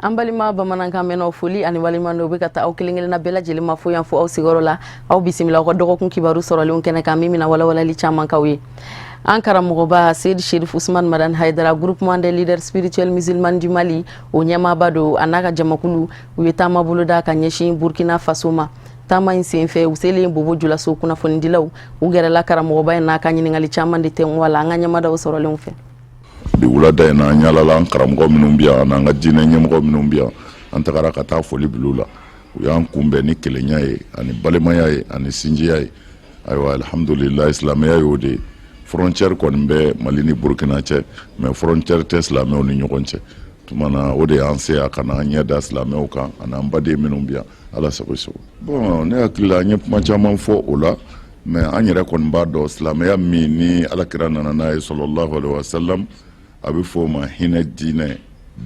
An balima bamanankan mɛnnaw, foli ani waleɲuman dɔw bɛ ka taa aw kelen kelenna bɛɛ lajɛlen ma fo yan, fo aw sigiyɔrɔ la. Aw bisimila aw ka dɔgɔkun kibaru sɔrɔlenw kɛnɛ kan, min bɛna walawalali caman k'aw ye. An karamɔgɔba Seyidi Sherif Usman Madani Haidara, Groupement des leaders spirituels musulmans du Mali, o ɲɛmaaba don, a n'a ka jamakulu, u ye taama boloda ka ɲɛsin Burkina Faso ma. Taama in senfɛ, u selen Bobo Julaso, kunnafonidilaw u gɛrɛla karamɔgɔba in n'a ka ɲininkali caman de tɛ la an ka ɲɛmadaw sɔrɔlenw fɛ. Bi wulada in na, an yalala, an karamɔgɔ minnu bɛ yan an'an ka diinɛ ɲɛmɔgɔ minnu bɛ yan, an tagara ka taa foli bila u la. U y'an kunbɛn ni kelenya ye ani balimaya ye ani sinjiya ye. Ayiwa, alhamdulilayi, silamɛya y'o de ye. Frontière kɔni bɛ Mali ni Burukina cɛ, mais frontière tɛ silamɛw ni ɲɔgɔn cɛ. Tuma na o de y'an se yan ka na an ɲɛ da silamɛw kan ani an baden minnu bɛ yan. Ala sago sago. Bon, ne hakili la, an ye kuma caman fɔ o la, mais an yɛrɛ kɔni b'a dɔn, silamɛya min ni Alakira nana n'a ye, sallallahu alaihi wa sallam, a bɛ fɔ o ma hinɛ diinɛ,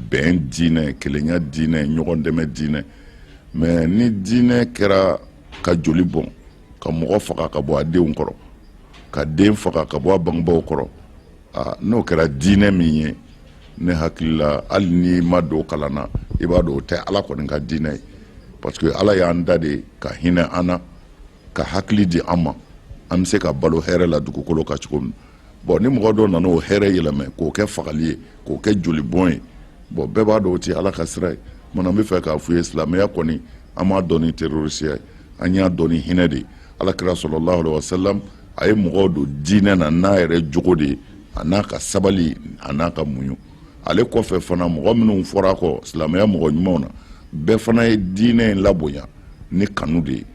bɛn diinɛ, kelenya diinɛ, ɲɔgɔn dɛmɛ diinɛ. Mais ni diinɛ kɛra ka joli bɔn, ka mɔgɔ faga ka bɔ a denw kɔrɔ, ka den faga ka bɔ a bangebaw kɔrɔ, n'o kɛra diinɛ min ye, ne hakili la, hali n'i ma don kalan na, i b'a dɔn o tɛ Ala kɔni ka diinɛ ye, parce que Ala y'an da de ka hinɛ an na, ka hakili di an ma, an bɛ se ka balo hɛrɛ la dugukolo kan cogo min. Bon, ni mɔgɔ dɔ nana o hɛrɛ yɛlɛmɛ k'o kɛ fagali ye, k'o kɛ jolibɔn ye, bon, bɛɛ b'a dɔn o tɛ Ala ka sira ye. Mana n bɛ fɛ k'a f'u ye, silamɛya kɔni, an m'a dɔn ni terrorisiya ye, an y'a dɔn ni hinɛ de ye. Ala kira sallallahu alaihi wasallam, a ye mɔgɔw don diinɛ na n'a yɛrɛ jogo de ye, a n'a ka sabali, a n'a ka muɲu. Ale kɔfɛ fana, mɔgɔ minnu fɔra a kɔ silamɛya mɔgɔ ɲumanw na, bɛɛ fana ye diinɛ in labonya ni kanu de ye.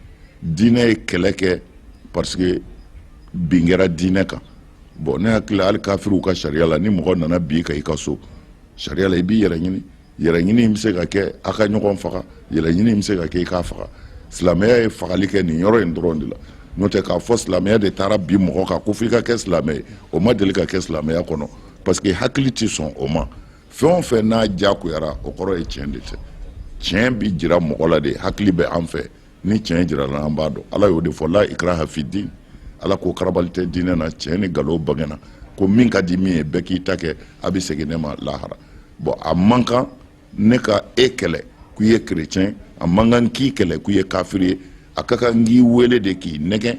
Diinɛ ye kɛlɛ kɛ parce que bin kɛra diinɛ kan. Bon, ne hakili la, hali kafiriw ka sariya la, ni mɔgɔ nana bin ka i ka so, sariya la, i b'i yɛrɛ ɲini. Yɛrɛ ɲini bɛ se ka kɛ a ka ɲɔgɔn faga, yɛrɛ ɲini bɛ se ka kɛ i k'a faga. Silamɛya ye fagali kɛ nin yɔrɔ in dɔrɔn de la. N'o tɛ, k'a fɔ silamɛya de taara bi mɔgɔ kan ko f'i ka kɛ silamɛ ye, o ma deli ka kɛ silamɛya kɔnɔ, parce que hakili tɛ sɔn o ma. Fɛn o fɛn n'a diyagoyara, o kɔrɔ ye tiɲɛ de tɛ. Tiɲɛ bi jira mɔgɔ la de. Hakili bɛ an fɛ, ni tiɲɛ jira la, an b'a dɔn. Ala y'o de fɔ: la ikraha fi din. Ala ko karabali tɛ diinɛ na. Tiɲɛ ni nkalon bangena ko min ka di min ye, bɛɛ k'i ta kɛ, a bɛ segin ne ma lahara. Bon, a man kan ne ka e kɛlɛ k'i ye chrétien, a man kan k'i kɛlɛ k'i ye kafiri ye. A ka kan k'i wele de k'i nɛgɛn,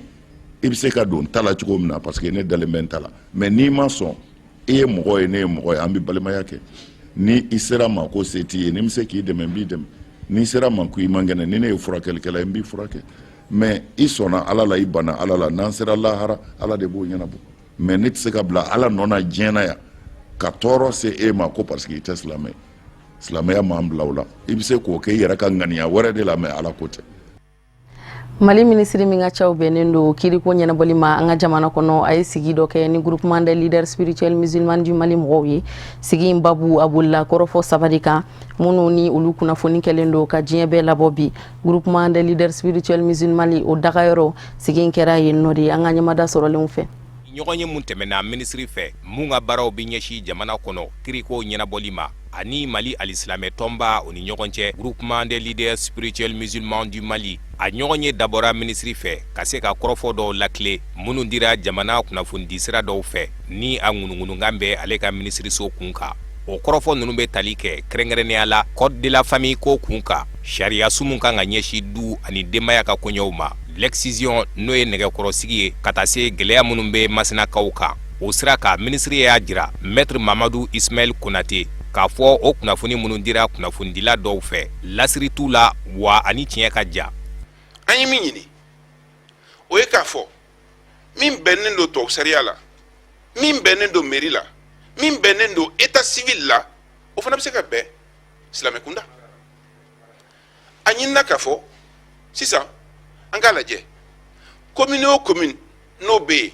i bɛ se ka don ta la cogo min na, parce que ne dalen bɛ n ta la. Mais n'i ma sɔn, i ye mɔgɔ ye, ne ye mɔgɔ ye, an bɛ balimaya kɛ. Ni i sera ma ko se t'i ye, ni n bɛ se k'i dɛmɛ, n b'i dɛmɛ. N'i sera ma ko i man kɛnɛ, ni ne ye furakɛlikɛla ye, n b'i furakɛ. Mais i sɔnna Ala la, i banna Ala la, n'an sera lahara, Ala de b'o ɲɛnabɔ. Mais ne tɛ se ka bila Ala nɔ na diɲɛ na yan ka tɔɔrɔ se e ma ko parce que i tɛ silamɛ. Silamɛya m'an bila o la. I bɛ se k'o kɛ i yɛrɛ ka ŋaniya wɛrɛ de la, mais Ala ko tɛ. Mali minisiri min ka caw bɛnnen don kiriko ɲɛnabɔli ma an ka jamana kɔnɔ, a ye sigi dɔ kɛ ni Groupement des leaders spirituels musulmans du Mali mɔgɔw ye. Sigi in babu, a bolila kɔrɔfɔ saba de kan, minnu ni olu kunnafoni kɛlen don ka diɲɛ bɛɛ labɔ bi. Groupement des leaders spirituels musulmans, o dagayɔrɔ, sigi in kɛra yen nɔ de, an ka ɲɛmada sɔrɔlenw fɛ. Ɲɔgɔn ye mun tɛmɛna minisiri fɛ, mun ka baaraw bɛ ɲɛsin jamana kɔnɔ kiriko ɲɛnabɔli ma, ani Mali alisilamɛ tɔnba o ni ɲɔgɔn cɛ, Groupement des leaders spirituels musulmans du Mali. A ɲɔgɔn ye dabɔra minisiri fɛ ka se ka kɔrɔfɔ dɔw lakile minnu dira jamana kunnafonidisira dɔw fɛ, ni a ŋunuŋunukan bɛ ale ka minisiriso kun kan. O kɔrɔfɔ ninnu bɛ tali kɛ kɛrɛnkɛrɛnnenya la code de la famille ko kun kan, sariya su mun kan ka ɲɛsin du ani denbaya ka koɲɛw ma, l'excision, n'o ye nɛgɛkɔrɔsigi ye, ka taa se gɛlɛya minnu bɛ masinakaw kan. O sira kan, minisiri y'a jira maître Mamadu Ismaël Konate k'a fɔ o kunnafoni minnu dira kunnafonidila dɔw fɛ, lasiri t'u la wa ani tiɲɛ ka jan. An ye min ɲini, o ye k'a fɔ min bɛnnen don tubabu sariya la, min bɛnnen don mairie la, min bɛnnen don état civil la, o fana bɛ se ka bɛn silamɛ kunda. A ɲinina k'a fɔ sisan, an k'a lajɛ, commune o commune n'o bɛ yen,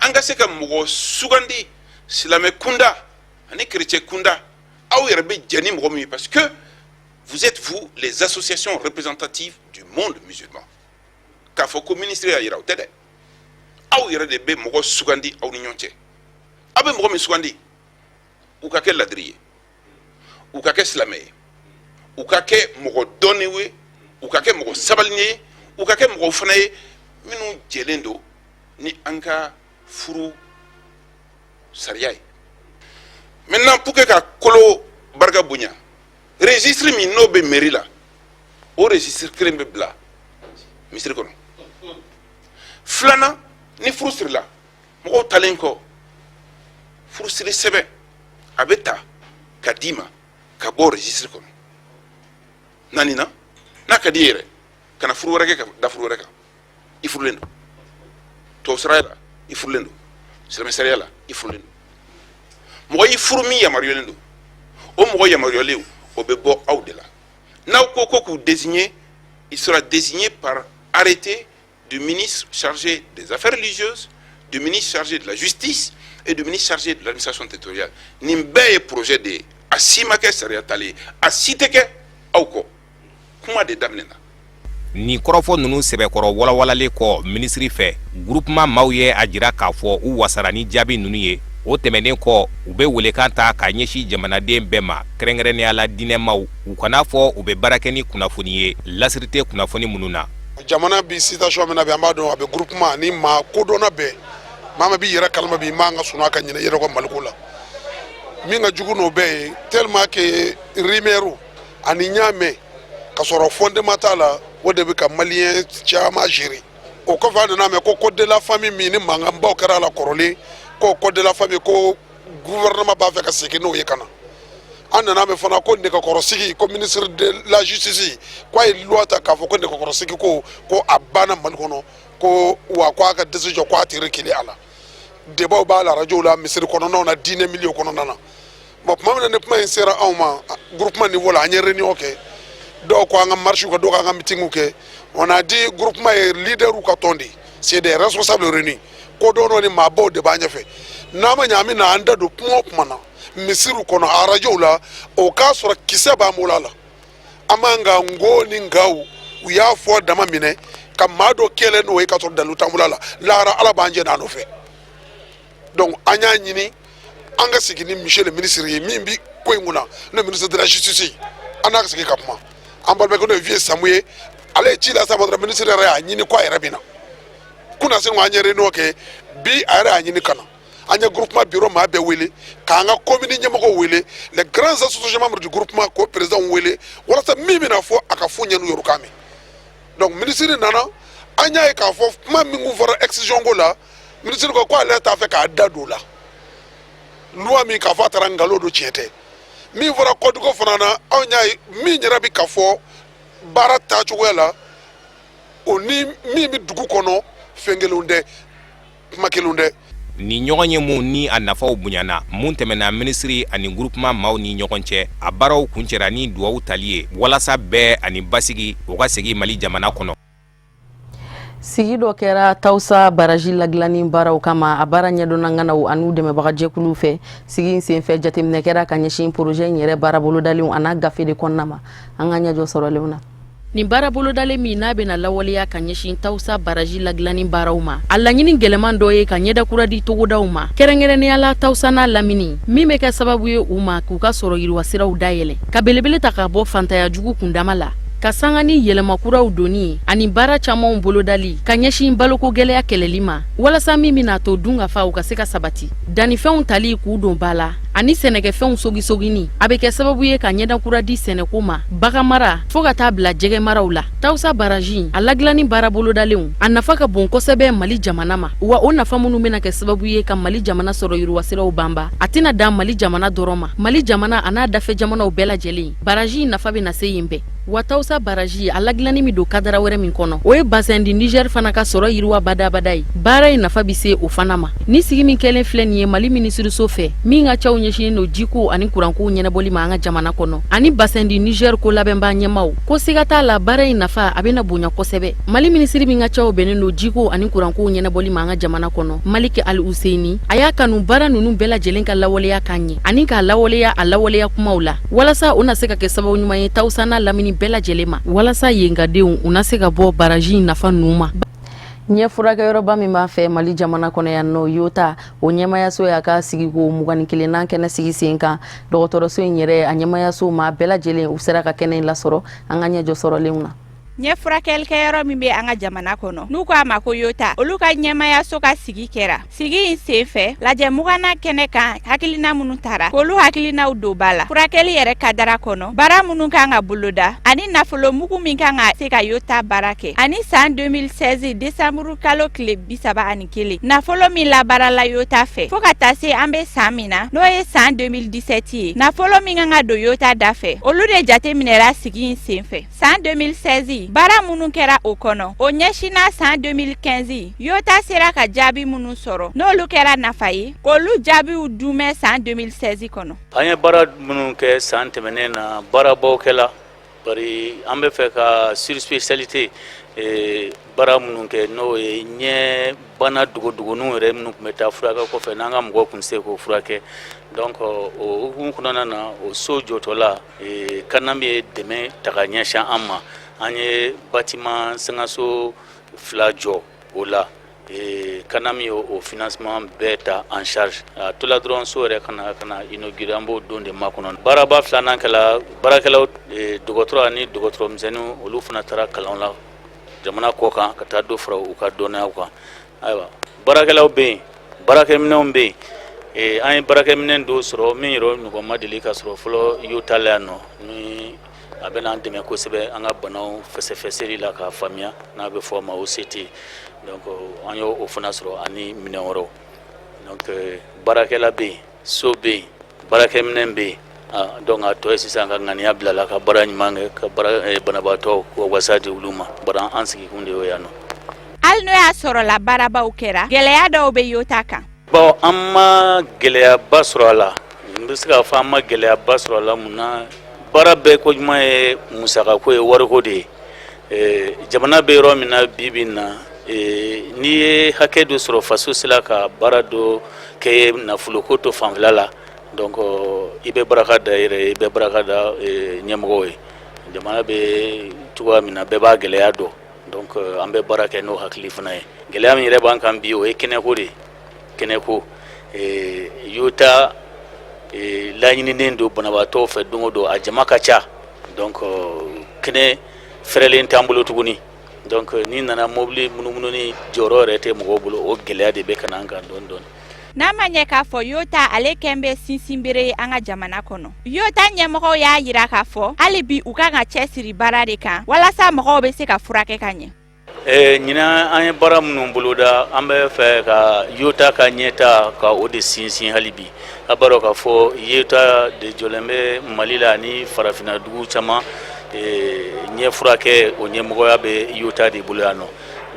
an ka se ka mɔgɔ sugandi silamɛ kunda ani chrétien kunda, aw yɛrɛ bɛ jɛ ni mɔgɔ min ye, parce que vous êtes, vous, les associations représentatives du monde musulman. K'a fɔ ko ministre y'a yira, o tɛ dɛ. Aw yɛrɛ de bɛ mɔgɔ sugandi aw ni ɲɔgɔn cɛ. Aw bɛ mɔgɔ min sugandi, u ka kɛ ladiri ye, u ka kɛ silamɛ ye, u ka kɛ mɔgɔ dɔnni ye, u ka kɛ mɔgɔ sabali ye, u ka kɛ mɔgɔ fana ye minnu jɛlen don ni an ka furu sariya ye. Maintenant, pour que ka kolo barika bonya. Registre min n'o bɛ mairie la, o registre kelen bɛ bila misiri kɔnɔ. Filanan, ni furu sirila, mɔgɔw talen kɔ, furusiri sɛbɛn a bɛ ta ka d'i ma ka bɔ registre kɔnɔ. Naaninan, n'a ka di i yɛrɛ ka na furu wɛrɛ kɛ ka da furu wɛrɛ kan, i furulen don tubabu sariya la, i furulen don silamɛ sariya la, i furulen don. Mɔgɔ y'i furu min yamaruyalen don, o mɔgɔ yamaruyalen, o bɛ bɔ aw de la. N'aw ko ko k'u désigner, il sera désigné par arrêté du ministre chargé des Affaires religieuses, du ministre chargé de la Justice et du ministre chargé de l'Administration territoriale. Nin bɛɛ ye projet de ye, a si ma kɛ sariya talen ye, a si tɛ kɛ aw kɔ, kuma de daminɛna. Nin kɔrɔfɔ ninnu sɛbɛkɔrɔ walawalalen kɔ minisiri fɛ, groupement maaw ye a jira k'a fɔ u wasara ni jaabi ninnu ye. O tɛmɛnen kɔ, u bɛ welekan ta ka ɲɛsin jamanaden bɛɛ ma, kɛrɛnkɛrɛnnenya la diinɛmaw, u kana fɔ u bɛ baara kɛ ni kunnafoni ye lasiri tɛ kunnafoni minnu na. Jamana bi situation min na bi, an b'a dɔn a bɛ groupement ni maa kodɔnna bɛɛ, maa min b'i yɛrɛ kalama bi, i man ka sunɔgɔ ka ɲinɛ i yɛrɛ kɔ Maliko la. Min ka jugu n'o bɛɛ ye, tellement que rumeur ani n y'a mɛn ka sɔrɔ fondement t'a la, o de bɛ ka Malien caman gérer. O kɔfɛ, an nana mɛn ko code de la famille min ni mankanbaw kɛra a la kɔrɔlen, ko code de la famille, ko gouvernement b'a fɛ ka segin n'o ye ka na. An nana mɛn fana ko nɛgɛkɔrɔsigi, ko ministre de la Justice ko a ye loi ta k'a fɔ ko nɛgɛkɔrɔsigi ko a banna Mali kɔnɔ, ko wa ko a ka décision ko a tɛ reculer a la. Débat b'a la radio la, misiri kɔnɔnaw na, diinɛ milieu kɔnɔna na. Bon, tuma min na ni kuma in sera anw ma groupement niveau la, an ye réunion kɛ. Dɔw ko an ka marche kɛ, dɔw ko an ka meeting kɛ. On a dit groupement ye leader ka tɔn de ye, c'est des responsables réunis. Kodɔnnaw ni maabaw de b'an ɲɛfɛ. N'an ma ɲɛ, an bɛ na an da don kuma o kuma na misiriw kɔnɔ, arajow la, o k'a sɔrɔ kisɛ b'an bolo a la. An b'an ka nko ni nkaw u y'a fɔ dama minɛ ka maa dɔ kɛlɛ n'o ye ka sɔrɔ dalu t'an bolo a la. Lahara, Ala b'an jɛ n'a nɔfɛ. Donc an y'a ɲini an ka sigi ni monsieur le ministre ye min bi ko in kunna, n'o ye ministre de la Justice ye, an n'a ka sigi ka kuma. An balimakɛ n'o ye vieux Samu ye, ale ye ci lase a ma dɔrɔn, ministre yɛrɛ y'a ɲini ko a yɛrɛ bɛ na kunasini. An ye réunion kɛ bi, a yɛrɛ y'a ɲini ka na. An ye groupement bureau maa bɛɛ wele, k'an ka commune ɲɛmɔgɔw wele, les grands associations membres du groupement, k'o président wele, walasa min bɛna fɔ, a ka f'u ɲɛ n'u yɛrɛ k'a mɛn. Donc ministre nana, an y'a ye k'a fɔ kuma min kun fɔra excision ko la, ministre ko ale t'a fɛ k'a da don o la. Loi min k'a fɔ a taara, nkalon don, tiɲɛ tɛ. Min fɔra code ko fana na, anw y'a ye min yɛrɛ bɛ ka fɔ baara taacogoya la, o ni min bɛ dugu kɔnɔ, fɛn kelenw tɛ, kuma kelenw tɛ. Nin ɲɔgɔn ye mun ni a nafaw bonyana mun tɛmɛna minisiri ani groupement maaw ni ɲɔgɔn cɛ, a baaraw kuncɛra ni duwawu tali ye walasa bɛɛ ani basigi o ka segin Mali jamana kɔnɔ. Sigi dɔ kɛra Tawusa baraji ladilanni baaraw kama. A baara ɲɛdɔnna ŋanaw an'u dɛmɛbagajɛkuluw fɛ. Sigi in senfɛ, jateminɛ kɛra ka ɲɛsin projet in yɛrɛ baara bolodalenw an'a gafe de kɔnɔna ma. An ka ɲɛjɔ sɔrɔlenw na, nin baara bolodalen min n'a bɛna lawaleya ka ɲɛsin Tawusa baraji ladilanni baaraw ma, a laɲini gɛlɛman dɔ ye ka ɲɛda kura di togodaw ma, kɛrɛnkɛrɛnnenya la Tawusa n'a lamini, min bɛ kɛ sababu ye u ma k'u ka sɔrɔ yiriwa siraw dayɛlɛ, ka belebele ta ka bɔ fantanya jugu kundama la, ka sanga ni yɛlɛma kuraw donni ani baara camanw bolodali ka ɲɛsin baloko gɛlɛya kɛlɛli ma, walasa min bɛna to dunkafa u ka se ka sabati, dannifɛnw tali k'u don ba la ani sɛnɛkɛfɛnw sogisogini. A bɛ kɛ sababu ye ka ɲɛda kura di sɛnɛko ma, baganmara, fɔɔ ka taa bila jɛgɛmaraw la. Tawusa baraji a ladilanni baara bolodalenw, a nafa ka bon kosɛbɛ Mali jamana ma, wa o nafa minnu bɛna kɛ sababu ye ka Mali jamana sɔrɔ yiriwasiraw banba, a tɛna dan Mali jamana dɔrɔn ma, Mali jamana an'a dafɛ jamanaw bɛɛ lajɛlen, baraji nafa bɛna se yen bɛɛ. Wa Tawusa baraji a ladilanni bɛ don kadara wɛrɛ min kɔnɔ, o ye bassin du Niger fana ka sɔrɔ yiriwa badabada ye. Baara in nafa bɛ se o fana ma. Ni sigi min kɛlen filɛ nin ye Mali minisiriso fɛ, min ka caw ɲɛsinnen don jiko ani kurankow ɲɛnabɔli ma an ka jamana kɔnɔ, ani bassin du Niger ko labɛnbaa ɲɛmaw ko siga t'a la, baara in nafa a bɛna bonya kosɛbɛ. Mali minisiri min ka caw bɛnnen don jiko ani kurankow ɲɛnabɔli ma an ka jamana kɔnɔ, Maliki Ali Useyini, a y'a kanu baara ninnu bɛɛ lajɛlen ka lawaleya ka ɲɛ ani k'a lawaleya a lawaleya kumaw la, walasa o na se ka kɛ sababu ɲuman ye Tawusa n'a lamini bɛɛ lajɛlen ma, walasa yenkadenw u na se ka bɔ baraji in nafa ninnu ma. Ɲɛ furakɛyɔrɔba min b'an fɛ Mali jamana kɔnɔ yan nɔ, Yota, o ɲɛmayaso y'a ka sigiko 21nan kɛnɛ sigi sen kan. Dɔgɔtɔrɔso in yɛrɛ, a ɲɛmayaso maa bɛɛ lajɛlen, u sera ka kɛnɛ in lasɔrɔ. An ka ɲɛjɔ sɔrɔlenw na. Ɲɛ furakɛlikɛyɔrɔ min bɛ an ka jamana kɔnɔ, n'u ko a ma ko YOTA, olu ka ɲɛmayaso ka sigi kɛra. Sigi in sen fɛ, lajɛ mugannan kɛnɛ kan, hakilina minnu tara, k'olu hakilinaw don ba la furakɛli yɛrɛ kadara kɔnɔ, baara minnu kan ka boloda ani nafolo mugu min kan ka se ka YOTA baara kɛ, ani san 2016 desanburu kalo tile 31, nafolo min labaarala YOTA fɛ, fo ka taa se an bɛ san min na, n'o ye san 2017 ye, nafolo min kan ka don YOTA da fɛ, olu de jate minɛra sigi in sen fɛ. San 2016 baara minnu kɛra o kɔnɔ, o ɲɛsinna san 2015 YOTA sera ka jaabi minnu sɔrɔ, n'olu kɛra nafa ye, k'olu jaabiw dunmɛ san 2016 kɔnɔ. An ye baara minnu kɛ san tɛmɛnen na, baarabaw kɛla, bari an bɛ fɛ ka surspécialité baara minnu kɛ, n'o ye ɲɛ bana dogodogoninw yɛrɛ minnu tun bɛ taa furakɛ kɔfɛ, n'an ka mɔgɔw tun tɛ se k'o furakɛ. Donc o hukumu kɔnɔna na, o so jɔtɔla, CANAM ye dɛmɛ ta ka ɲɛsin an ma. An ye bâtiment sangaso fila jɔ o la. CANAM ye o financement bɛɛ ta en charge. A tola dɔrɔn so yɛrɛ ka na inaugurer, an b'o don de makɔnɔ. Baaraba filanan kɛla baarakɛlaw, dɔgɔtɔrɔ ani dɔgɔtɔrɔ misɛnninw, olu fana taara kalan la jamana kɔ kan ka taa dɔ fara u ka dɔnniyaw kan. Ayiwa, baarakɛlaw bɛ yen, baarakɛminɛnw bɛ yen. An ye baarakɛminɛn dɔw sɔrɔ min yɛrɛ ɲɔgɔn ma deli ka sɔrɔ fɔlɔ YOTA la yan nɔ, ni a bɛna an dɛmɛ kosɛbɛ an ka banaw fɛsɛfɛsɛli la k'a faamuya, n'a bɛ fɔ o ma OCT. Donc an y'o o fana sɔrɔ ani minɛn wɛrɛw. Donc baarakɛla bɛ yen, so bɛ yen, baarakɛminɛn bɛ yen. Donc a tɔ ye sisan ka ŋaniya bila la ka baara ɲuman kɛ, ka baara banabaatɔ k'o wasa di olu ma. Bari an sigikun de y'o yan nɔ. Hali n'o y'a sɔrɔla baarabaw kɛra, gɛlɛya dɔw bɛ YOTA kan. Bon, an ma gɛlɛyaba sɔrɔ a la. N bɛ se k'a fɔ an ma gɛlɛyaba sɔrɔ a la. Mun na? Baara bɛɛ ko ɲuman ye musakako ye, wariko de ye. Jamana bɛ yɔrɔ min na bi bi in na, n'i ye hakɛ dɔ sɔrɔ faso sera ka baara dɔ kɛ nafoloko to fanfɛla la, donc i bɛ baraka da i yɛrɛ ye, i bɛ baraka da ɲɛmɔgɔw ye. Jamana bɛ cogoya min na, bɛɛ b'a gɛlɛya dɔn. Donc an bɛ baara kɛ n'o hakili fana ye. Gɛlɛya min yɛrɛ b'an kan bi, o ye kɛnɛko de ye, kɛnɛko. YOTA laɲininen don banabaatɔw fɛ don o don, a jama ka ca. Donc kɛnɛ fɛrɛlen t'an bolo tuguni. Donc n'i nana mobili munumunu, jɔyɔrɔ yɛrɛ tɛ mɔgɔw bolo. O gɛlɛya de bɛ ka na an kan dɔɔni dɔɔni. N'a ma ɲɛ k'a fɔ YOTA ale kɛn bɛ sinsinbere ye an ka jamana kɔnɔ, YOTA ɲɛmɔgɔw y'a yira k'a fɔ hali bi u kan ka cɛsiri baara de kan walasa mɔgɔw bɛ se ka furakɛ ka ɲɛ. Ɲinan, an ye baara minnu boloda, an bɛ fɛ ka YOTA ka ɲɛta ka o de sinsin hali bi. A b'a dɔn k'a fɔ YOTA de jɔlen bɛ Mali la ani farafinna dugu caman. Ɲɛ furakɛ, o ɲɛmɔgɔya bɛ YOTA de bolo yan nɔ.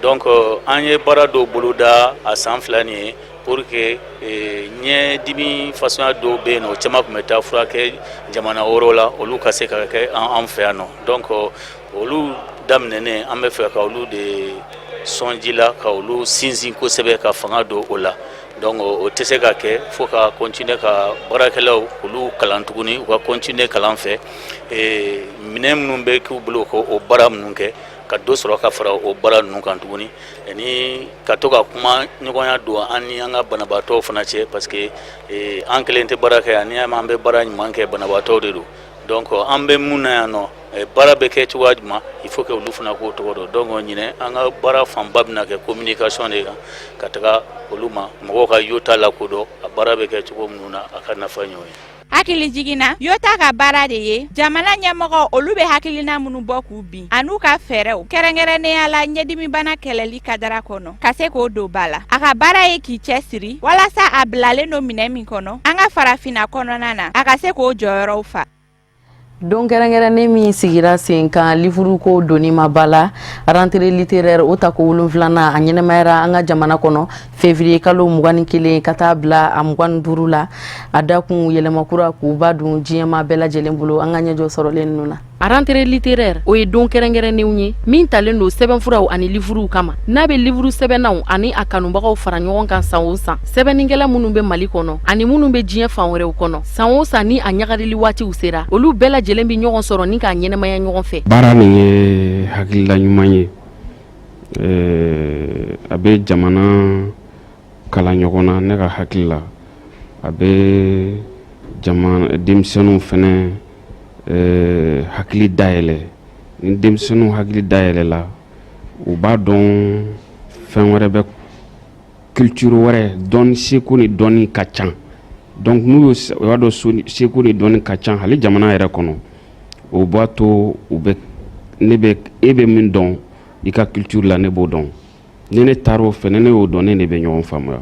Donc an ye baara dɔw boloda a san 2 nin ye pour que ɲɛdimi fasɔnya dɔw bɛ yen nɔ, o caman tun bɛ taa furakɛ jamana wɛrɛw la, olu ka se ka kɛ an fɛ yan nɔ. Donc olu daminɛnen, an bɛ fɛ ka olu de sɔnji la, ka olu sinsin kosɛbɛ, ka fanga don o la. Donc o tɛ se ka kɛ fo ka continuer ka baarakɛlaw olu kalan tuguni, u ka continuer kalan fɛ. Minɛn minnu bɛ k'u bolo k'o baara minnu kɛ, ka dɔ sɔrɔ ka fara o baara ninnu kan tuguni, ani ka to ka kuma ɲɔgɔnya don an ni an ka banabaatɔw fana cɛ, parce que an kelen tɛ baara kɛ. Ani an bɛ baara ɲuman kɛ, banabaatɔw de don. Donc an bɛ mun na yan nɔ, baara bɛ kɛ cogoya jumɛn, il faut que olu fana k'o tɔgɔ dɔn. Donc ɲinɛ, an ka baara fanba bɛna kɛ communication de kan ka taga olu ma, mɔgɔw ka YOTA lakodɔn, a baara bɛ kɛ cogo minnu na, a ka nafa ɲɛ o ye. Hakili jiginna, YOTA ka baara de ye jamana ɲɛmɔgɔ olu bɛ hakilina minnu bɔ k'u bin an'u ka fɛɛrɛw, kɛrɛnkɛrɛnnenya la ɲɛdimibana kɛlɛli kadara kɔnɔ, ka se k'o don ba la. A ka baara ye k'i cɛ siri walasa a bilalen don minɛ min kɔnɔ an ka farafinna kɔnɔna na, a ka se k'o jɔyɔrɔw fa. Don kɛrɛnkɛrɛnnen min sigira sen kan livre ko doni ma ba la, rentrée littéraire, o tako wolonfilanan, a ɲɛnɛmayara an ka jamana kɔnɔ février kalo 21 ka taa bila a 25 la. A dakun, yɛlɛmakura k'u ba dun diɲɛma bɛɛ lajɛlen bolo. An ka ɲɛjɔ sɔrɔlen ninnu na, a rentrée littéraire, o ye don kɛrɛnkɛrɛnnenw ye min talen don sɛbɛnfuraw ani livuruw kama, n'a bɛ livuru sɛbɛnnaw ani a kanubagaw fara ɲɔgɔn kan san o san, sɛbɛnnikɛla minnu bɛ Mali kɔnɔ ani minnu bɛ diɲɛ fan wɛrɛw kɔnɔ. San o san, ni a ɲagarili waatiw sera, olu bɛɛ lajɛlen bɛ ɲɔgɔn sɔrɔ ni k'a ɲɛnɛmaya ɲɔgɔn fɛ. Baara nin ye hakilila ɲuman ye. A bɛ jamana kala ɲɔgɔn na. Ne ka hakili la, a bɛ jamana denmisɛnninw fana hakili dayɛlɛ. Ni denmisɛnninw hakili dayɛlɛla, u b'a dɔn fɛn wɛrɛ bɛ, culture wɛrɛ dɔn, seko ni dɔnni ka ca. Donc n'u y'o b'a dɔn seko ni dɔnni ka ca hali jamana yɛrɛ kɔnɔ, o b'a to u bɛ ne bɛ e bɛ min dɔn i ka culture la, ne b'o dɔn. Ni ne taara o fɛ, ni ne y'o dɔn, ne de bɛ ɲɔgɔn faamuya.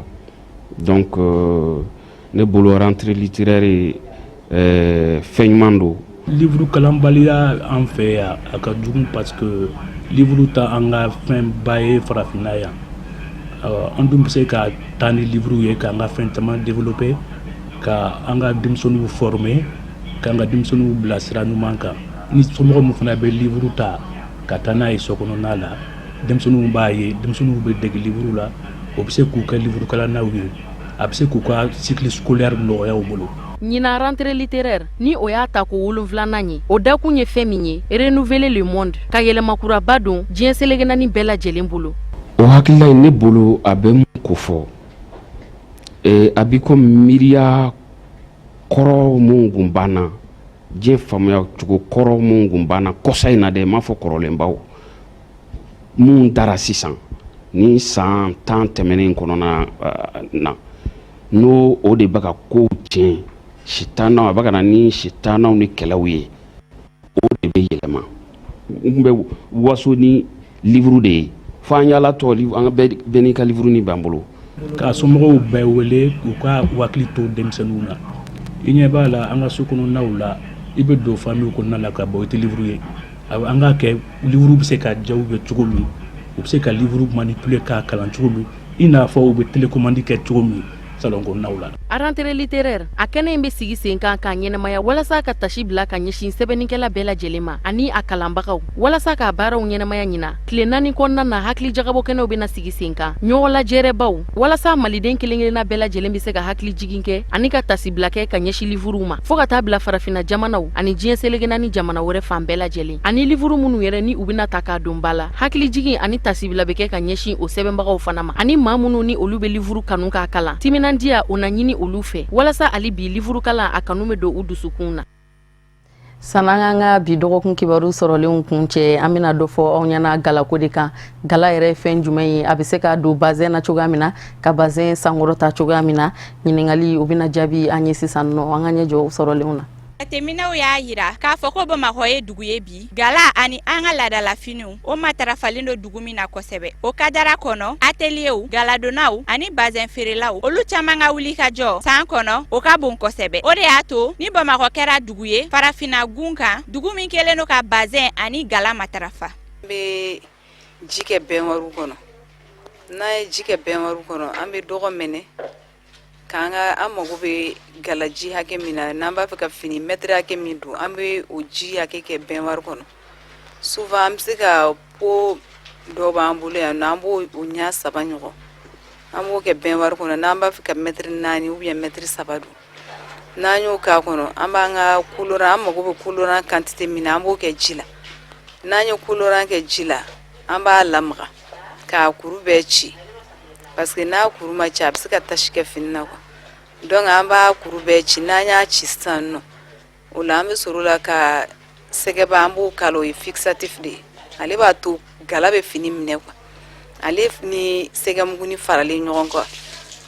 Donc ne bolo, rentrée littéraire fɛn ɲuman don. Livre kalanbaliya an fɛ yan, a ka jugu, parce que livre ta an ka fɛnba ye farafinna yan. An dun bɛ se ka taa ni livre ye k'an ka fɛn caman développer, ka an ka denmisɛnninw former, k'an ka denmisɛnninw bila sira ɲuman kan. Ni somɔgɔ min fana bɛ livre ta ka taa n'a ye so kɔnɔna la, denmisɛnninw b'a ye, denmisɛnninw bɛ dege livre la, o bɛ se k'u kɛ livre kalannaw ye, a bɛ se k'u ka cycle scolaire nɔgɔya u bolo. Ɲinan rentrée littéraire ni o y'a ta ko 7nan ye, o dakun ye fɛn min ye, renouveler le monde, ka yɛlɛmakuraba don diɲɛ seleke naani bɛɛ lajɛlen bolo. O hakilila in, ne bolo, a bɛ mun ko fɔ? A b'i ko miiriya kɔrɔ mun kun banna, diɲɛ faamuya cogo kɔrɔ mun kun banna kɔsa in na dɛ, n m'a fɔ kɔrɔlenbaw, mun dara sisan ni san 10 tɛmɛnen kɔnɔna na, n'o o de bɛ ka kow tiɲɛ, sitanaw, a bɛ ka na ni sitanaw ni kɛlɛw ye, o de bɛ yɛlɛma. N tun bɛ waso ni livre de ye fo an yala tɔ, an bɛɛ n'i ka livre ni b'an bolo. Ka somɔgɔw bɛɛ wele u ka hakili to denmisɛnninw na. I ɲɛ b'a la, an ka so kɔnɔnaw la, i bɛ don famille kɔnɔna la ka bɔ, i tɛ livre ye. An k'a kɛ livre bɛ se ka diya u ye cogo min, u bɛ se ka livre manipuler k'a kalan cogo min, i n'a fɔ u bɛ télécommande kɛ cogo min salon kɔnɔnaw la. A rentrée littéraire, a kɛnɛ in bɛ sigi sen kan k'a ɲɛnamaya walasa ka tasi bila ka ɲɛsin sɛbɛnnikɛla bɛɛ lajɛlen ma ani a kalanbagaw, walasa k'a baaraw ɲɛnamaya. Ɲina, tile 4 kɔnɔna na, hakili jagabɔ kɛnɛw bɛna sigi sen kan, ɲɔgɔn lajɛrɛbaw, walasa maliden kelen kelenna bɛɛ lajɛlen bɛ se ka hakili jigin kɛ ani ka tasibila kɛ ka ɲɛsin livuruw ma, fɔɔ ka taa bila farafinna jamanaw ani diɲɛ seleke naani jamana wɛrɛ fan bɛɛ lajɛlen, ani livuru minnu yɛrɛ ni u bɛna ta k'a don ba la. Hakili jigin ani tasibila bɛ kɛ ka ɲɛsin o sɛbɛnbagaw fana ma, ani maa minnu ni olu bɛ livuru kanu k'a kalan, timinandiya o na ɲini olu fɛ, walasa hali bi livuru kalan a kanu bɛ don u dusukun na. San'an k'an ka bi dɔgɔkun kibaru sɔrɔlenw kun cɛ, an bɛna dɔ fɔ aw ɲɛna galako de kan. Gala yɛrɛ ye fɛn jumɛn ye? A bɛ se ka don bazɛn na cogoya min na, ka bazɛn sankɔrɔta cogoya min na, ɲininkali o bɛna jaabi an ye sisan nɔ. An ka ɲɛ jɔ sɔrɔlenw na. Jateminɛw y'a yira k'a fɔ ko Bamakɔ ye dugu ye bi gala ani an ka laadalafiniw o matarafalen don dugu min na kosɛbɛ. O kadara kɔnɔ, ateliyew, galadonnaw ani bazɛn feerelaw, olu caman ka wuli ka jɔ san kɔnɔ, o ka bon kosɛbɛ. O de y'a to ni Bamakɔ kɛra dugu ye farafinna gun kan, dugu min kɛlen don ka bazɛn ani gala matarafa. An bɛ ji kɛ baignoire kɔnɔ. N'an ye ji kɛ baignoire kɔnɔ, an bɛ dɔgɔ mɛnɛ k'an ka, an mago bɛ galaji hakɛ min na, n'an b'a fɛ ka fini mɛtiri hakɛ min don, an bɛ o ji hakɛ kɛ baignoire kɔnɔ. Souvent an bɛ se ka pot dɔ b'an bolo yan nɔ, an b'o o ɲɛ saba ɲɔgɔn, an b'o kɛ baignoire kɔnɔ. N'an b'a fɛ ka mɛtiri 4 ou bien mɛtiri 3 don, n'an y'o k'a kɔnɔ, an b'an ka colorant, an mago bɛ colorant quantité min na, an b'o kɛ ji la. N'an ye colorant kɛ ji la, an b'a lamaga k'a kuru bɛɛ ci, parce que n'a kuru ma ci, a bɛ se ka tache kɛ fini na quoi. Donc an b'a kuru bɛɛ ci. N'an y'a ci sisan nɔ, o la an bɛ sɔrɔ la ka sɛgɛba, an b'o k'a la. O ye fixatif de ye, ale b'a to gala bɛ fini minɛ quoi. Ale ni sɛgɛmuguni faralen ɲɔgɔn kan,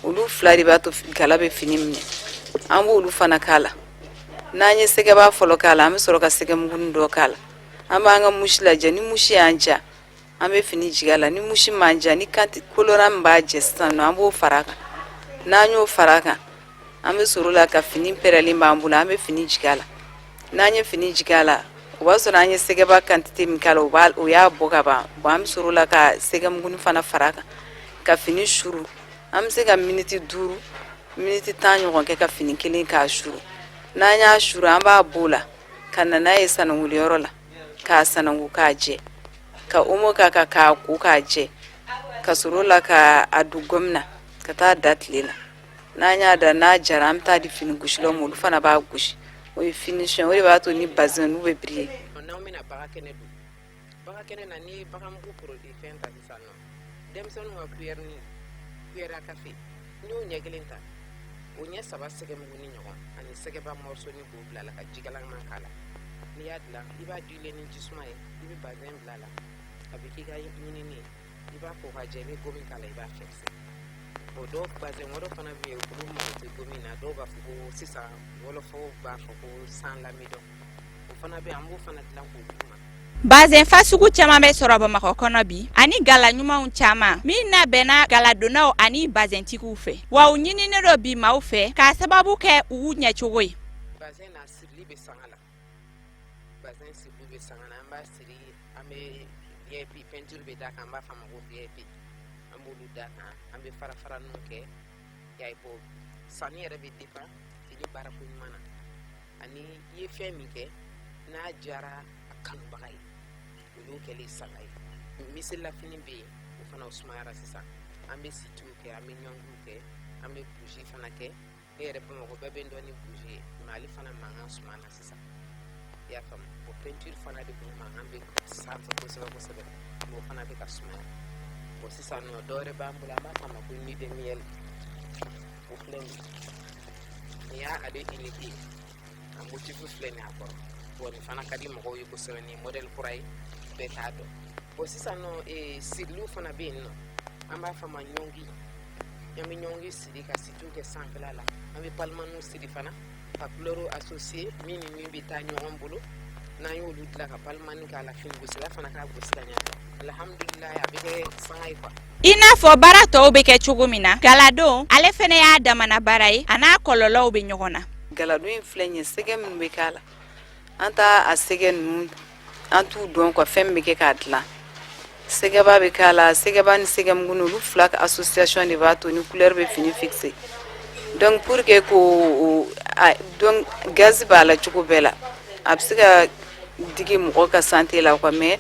olu fila de b'a to gala bɛ fini minɛ. An b'olu fana k'a la. N'an ye sɛgɛba fɔlɔ k'a la, an bɛ sɔrɔ ka sɛgɛmuguni dɔ k'a la. An b'an ka mousse lajɛ. Ni mousse y'an diya, an bɛ fini jigin a la. Ni mousse m'an diya, ni colorant min b'a jɛ sisan nɔ, an b'o fara a kan. N'an y'o fara a kan, an bɛ sɔrɔ la ka fini pɛrɛlen b'an bolo, an bɛ fini jigin a la. N'an ye fini jigin a la, o b'a sɔrɔ an ye sɛgɛba quantité min k'a la, o y'a bɔ ka ban. Bon, an bɛ sɔrɔ la ka sɛgɛmuguni fana fara a kan ka fini suru. An bɛ se ka miniti 5, miniti 10 ɲɔgɔn kɛ ka fini kelen k'a suru. N'an y'a suru, an b'a b'o la ka na n'a ye sananguliyɔrɔ la k'a sanangu k'a jɛ, ka omo k'a kan k'a ko k'a jɛ, ka sɔrɔ la ka a don gomme na ka taa da tile la. N'an y'a da, n'a jara, an bɛ taa di fini gosilaw ma, olu fana b'a gosi. O ye finition, o de b'a to ni bazɛn n'u bɛ briller. N'anw bɛna baga kɛnɛ don, baga kɛnɛ na, n'i ye bagamugu produit fɛn ta sisan nɔ, denmisɛnninw ka cuillère ni cuillère à café, n'i y'o ɲɛ kelen ta, o ɲɛ saba sɛgɛmugu ni ɲɔgɔn ani sɛgɛba morceau ni k'o bila la ka jikalanman k'a la. N'i y'a dilan, i b'a diluer ni jisuma ye, i bɛ bazɛn bila a la, a bɛ k'i ka ɲinini ye. I b'a ko ka jɛ, i bɛ gomme k'a la, i b'a fixer. Bon, dɔw bazɛn wɛrɛ fana bɛ yen, olu mago tɛ gomme na. Dɔw b'a fɔ ko sisan wɔlɔfɔw b'a fɔ ko sans l'amidon, o fana bɛ yen, an b'o fana dilan k'o d'u ma. Bazɛn fasugu caman bɛ sɔrɔ Bamakɔ kɔnɔ bi, ani gala ɲumanw caman min labɛnna galadonnaw ani bazɛntigiw fɛ, wa u ɲininen don bi maaw fɛ k'a sababu kɛ u ɲɛcogo ye. Bazɛn n'a sirili bɛ sanga la, bazɛn sirili bɛ sanga na. An b'a siri, an bɛ VIP peinture bɛ d'a kan, an b'a fɔ a ma ko VIP, an b'olu d'a kan, an bɛ fara faraninw kɛ. Y'a ye, bon, sanni yɛrɛ bɛ dépend fini baarako ɲuman na, ani i ye fɛn min kɛ n'a diyara a kanubaga ye, o y'o kɛlen sanga ye. Miselilafini bɛ yen, o fana o sumayara sisan. An bɛ sitiw kɛ, an bɛ ɲɔngiw kɛ, an bɛ buji fana kɛ. Ne yɛrɛ, Bamakɔ bɛɛ bɛ n dɔn ni buji ye, mais ale fana mankan suma na sisan, i y'a faamu. O peinture fana de kun mankan bɛ sanfɛ kosɛbɛ kosɛbɛ, mais o fana bɛ ka sumaya. Bon, sisan nɔ, dɔ wɛrɛ b'an bolo, an b'a fɔ a ma ko nuit de miel. O filɛ nin ye, nin y'a ale unité ye, a motif filɛ nin ye a kɔrɔ. Bon, nin fana ka di mɔgɔw ye kosɛbɛ, nin ye modèle kura ye, bɛɛ t'a dɔn. Bon, sisan nɔ, siriliw fana bɛ yen nɔ, an b'a fɔ a ma ɲɔngi. An bɛ ɲɔngi siri ka sitiw kɛ sanfɛla la, an bɛ palimaniw siri fana ka couleur associé min ni min bɛ taa ɲɔgɔn bolo. N'an y'olu dilan ka palimani k'a la, fini gosila fana k'a gosi ka ɲɛ, alihamudulilayi, a bɛ kɛ sanga ye quoi. I n'a fɔ baara tɔw bɛ kɛ cogo min na, galadon ale fɛnɛ y'a damana baara ye, a n'a kɔlɔlɔw bɛ ɲɔgɔn na. Galadon in filɛ nin ye, sɛgɛ minnu bɛ k'a la, an t'a a sɛgɛ ninnu, an t'u dɔn quoi. Fɛn min bɛ kɛ k'a dilan, sɛgɛba bɛ k'a la, sɛgɛba ni sɛgɛmugu, olu fila ka association de b'a to ni couleur bɛ fini fixer. Donc pour que ko donc gaz b'a la cogo bɛɛ la, a bɛ se ka digi mɔgɔ ka santé la quoi. Mais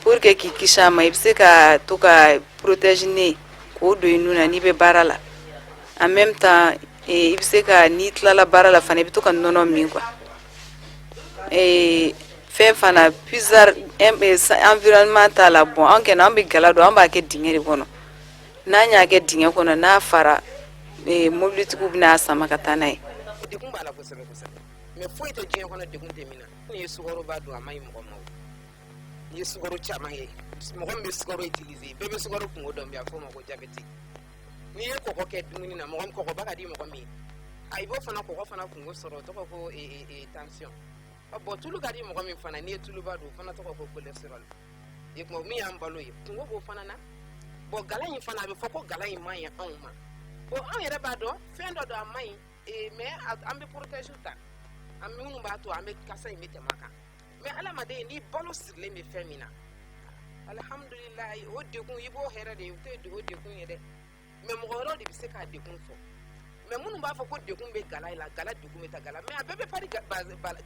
pour que k'i kisi a ma, i bɛ se ka to ka protège nez k'o don i nun na n'i bɛ baara la. En même temps, i bɛ se ka, n'i tilala baara la fana, i bɛ to ka nɔnɔ min quoi. Fɛn fana puisard environnement t'a la. Bon, an kɛnɛ an bɛ gala don, an b'a kɛ dingɛ de kɔnɔ. N'an y'a kɛ dingɛ kɔnɔ, n'a fara, mobilitigiw bɛna sama ka taa n'a ye. Degun b'a la kosɛbɛ kosɛbɛ, mais foyi tɛ diɲɛ kɔnɔ degun tɛ min na. N'i ye sukaro ba dun, a ma ɲi mɔgɔ ma. O n'i ye sukaro caman ye, mɔgɔ min bɛ sukaro utiliser, bɛɛ bɛ sukaro kungo dɔn bi, a fɔ o ma ko diabète. N'i ye kɔgɔ kɛ dumuni na, mɔgɔ kɔgɔba ka di mɔgɔ min ye, a i b'o fana kɔgɔ fana kungo sɔrɔ, o tɔgɔ ko tension. Bon, tulu ka di mɔgɔ min fana, n'i ye tuluba dun, o fana tɔgɔ ko cholestérol. I kuma min y'an balo ye, kungo b'o fana na. Bon, gala in fana, a bɛ fɔ ko gala in man ɲi anw ma. Bon, anw yɛrɛ b'a dɔn fɛn dɔ don, a man ɲi, mais an bɛ protège ta, an minnu b'a to an bɛ kasa in bɛ tɛmɛ a kan. Mais adamaden, ni balo sirilen bɛ fɛn min na, alihamudulilayi, o degun i b'o hɛrɛ de ye, o tɛ o degun ye dɛ. Mais mɔgɔ wɛrɛw de bɛ se k'a degun fɔ. Mais minnu b'a fɔ ko degun bɛ gala in la, gala degun bɛ taa gala, mais a bɛɛ bɛ pari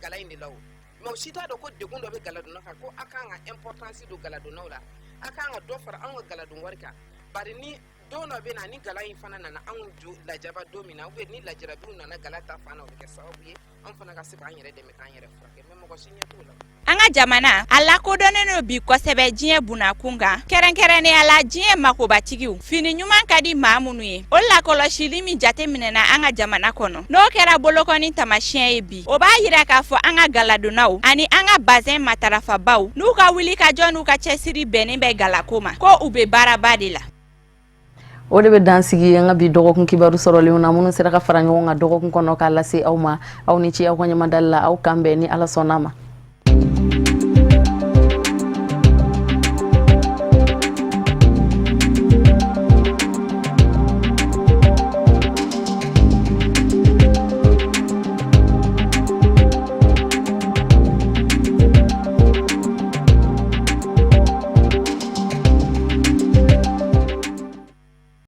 gala in de la o. Mais o si t'a dɔn ko degun dɔ bɛ galadonna kan, ko a kan ka importance don galadonnaw la, a kan ka dɔ fara anw ka galadon wari kan. Bari ni don dɔ bɛ na, ni gala in fana nana anw lajaba don min na, ou bien ni lajarabiw nana gala ta fan na, o bɛ kɛ sababu ye an fana ka se k'an yɛrɛ dɛmɛ, k'an yɛrɛ furakɛ. Mais mɔgɔ si ɲɛ t'o la. An ka jamana a lakodɔnnen don bi kosɛbɛ diɲɛ bunakun kan, kɛrɛnkɛrɛnnenya la diɲɛ makobatigiw. Fini ɲuman ka di maa minnu ye, o lakɔlɔsili min jateminɛna an ka jamana kɔnɔ, n'o kɛra bolokɔni taamasiyɛn ye bi, o b'a yira k'a fɔ an ka galadonnaw ani an ka bazɛn matarafabaw n'u ka wulikajɔ n'u ka cɛsiri bɛnnen bɛ galako ma, ko u bɛ baaraba de la. O de bɛ dan sigi an ka bi dɔgɔkun kibaru sɔrɔlenw na, minnu sera ka fara ɲɔgɔn kan dɔgɔkun kɔnɔ k'a lase aw ma. Aw ni ce aw ka ɲɛmadali la. Aw kan bɛn ni Ala sɔnna ma.